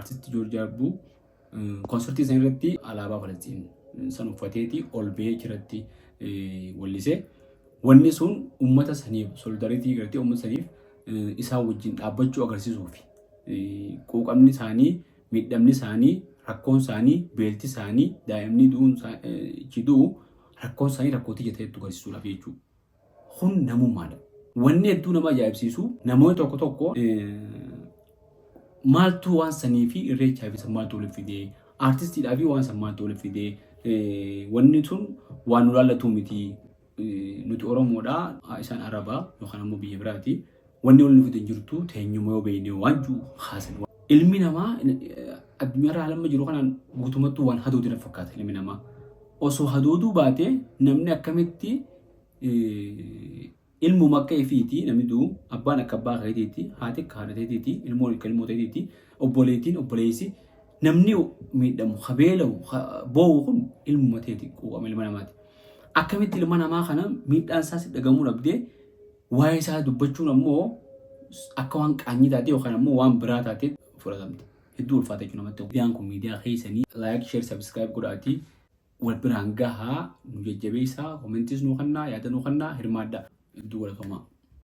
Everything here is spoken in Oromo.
Artisti Joorji Arbuu konsertii san irratti alaabaa Falasxiin san uffateeti ol ba'ee achirratti wallisee. Wanni sun uummata saniif solidaritii gartee uummata saniif isaan wajjin dhaabbachuu agarsiisuufi. Quuqamni isaanii, miidhamni isaanii, rakkoon isaanii, beelti isaanii, daa'imni du'uun ichi du'u rakkoon isaanii rakkoo tiyya ta'etti agarsiisuudhaaf jechuudha. Kun namummaadha. Wanni hedduu nama ajaa'ibsiisu namoonni tokko tokko maaltu waan sanii fi irreechaa fi san maaltu walitti fidee, aartistiidhaa fi waan san maaltu walitti fidee, wanni sun waan nu laallatu miti, nuti Oromoodha, isaan Arabaa yookaan ammoo biyya biraati, wanni wal nu fide hin jirtu, teenyuma yoo beekne waan jiru haasan. Ilmi namaa addunyaarra haala jiru kanaan guutummattuu waan hadooduu na fakkaata ilmi namaa. Osoo hadooduu baate namni akkamitti ilmuma akka ifiiti namni du'u, abbaan akka abbaa keetiiti, haati akka haadha teetiiti, ilmoon akka ilmoo teetiiti, obboleettiin, obboleessi, namni miidhamu, ka beela'u, ka boo'u kun ilmuma teeti, quuqama ilma namaati. Akkamitti ilma namaa kana miidhaan isaa si dhagamuu dhabdee waa'ee isaa dubbachuun ammoo akka waan qaanyii taatee yookaan ammoo waan biraa taatee fudhatamte. Hedduu ulfaata jechuudha namatti. Miidiyaan kun miidiyaa keessanii, like, share, subscribe godhaatii wal biraan gahaa, nu jajjabeessaa, commentis nuu kennaa, yaada nuu kennaa, hirmaadhaa. Hedduu galatoomaa.